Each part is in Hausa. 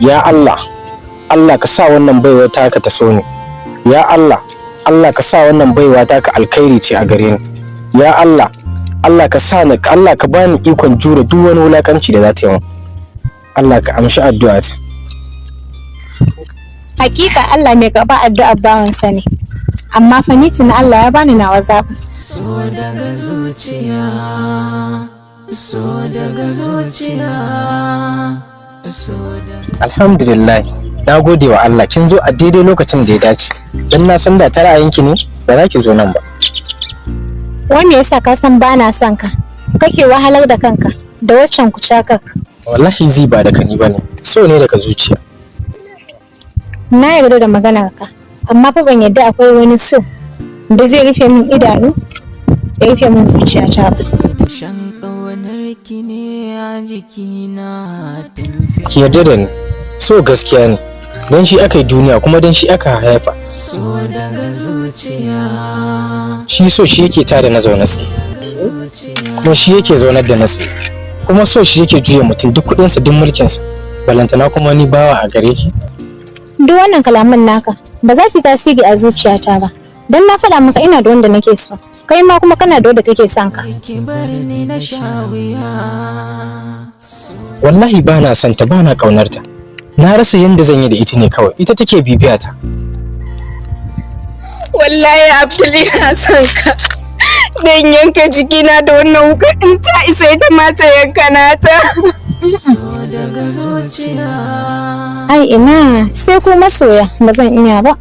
Ya Allah, Allah ka sa wannan baiwa taka ta so ni. Ya Allah, Allah ka sa wannan baiwa taka alkhairi ce a gare ni. Ya Allah, Allah ka sa ni, Allah ka bani ikon jure duk wani wulakanci da za ta yi min. Allah ka amshi addu'a ta. Hakika Allah mai karɓar addu'ar bawansa ne. Amma fa ni tuni Allah ya bani nawa zaɓin. So daga zuciya, so daga zuciya, so daga Alhamdulillah, na gode wa Allah, kin zo a daidai lokacin da ya dace, dan na san da ta ra'ayinki ne ba za ki zo nan ba. Wai me yasa ka san bana son ka? Kake wahalar da kanka da waccan kucakar. Wallahi zai ba da kani bane, so ne daga zuciya. Na yarda da maganar ka, amma fa ban yarda akwai wani so da zai rufe min idanu ya rufe min zuciyata ba. Shan ƙaunar ki ne a jikina tun Ki yarda da ni, so gaskiya ne, dan shi aka yi duniya kuma dan shi aka haifa. So daga zuciya. Shi so shi yake tada na zaune tsaye, kuma shi yake zaunar da na tsaye, kuma so shi yake juya mutum duk kuɗinsa, duk mulkinsa, balantana kuma ni bawa a gare ki. Duk wannan kalaman naka ba za su yi tasiri a zuciyata ba. Dan na faɗa maka ina da wanda nake so. Kai ma kuma kana da wanda take son ka. Ki bar ni na sha wuya. Wallahi ba na son ta, ba na ƙaunar ta. Na rasa yadda zan yi da ita ne kawai, ita take bibiya ta. Wallahi Abdul, ina son ka. Dan yanka jikina da wannan wukar in ta isa, ita ma ta yanka nata. So daga zuciya. Ai ina, sai ku masoya, ba zan iya ba.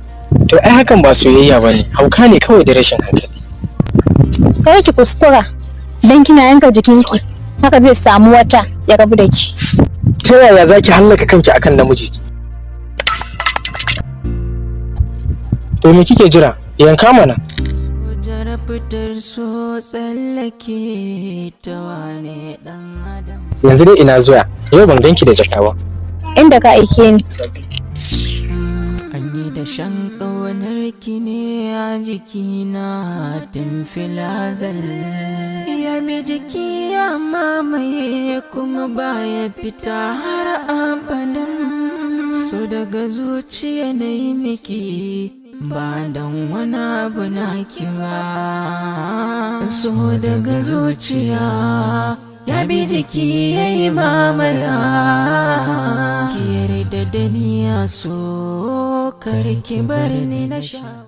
To ai hakan ba soyayya ba ne, hauka ne kawai da rashin hankali. Kar ki kuskura dan kina yanka jikinki haka zai samu wata ya rabu da ki. Ta yaya za ki hallaka kanki akan namiji? To me kike jira? Yanka mana. Jarabtar so tsallake ta wane dan adam. Yanzu dai ina zuwa? Yau ban ganki da jaka ba. Inda ka aike ni. An yi da shan ƙaunar ki ne a jikina tun filazal. Ya mai jiki ya mamaye kuma baya fita har abadan. So daga zuciya na yi miki ba don wani abu na ki ba. So daga zuciya ya bi jiki ya yi mamaya. Ki yarda da ni a so, kar ki bar ni na sha.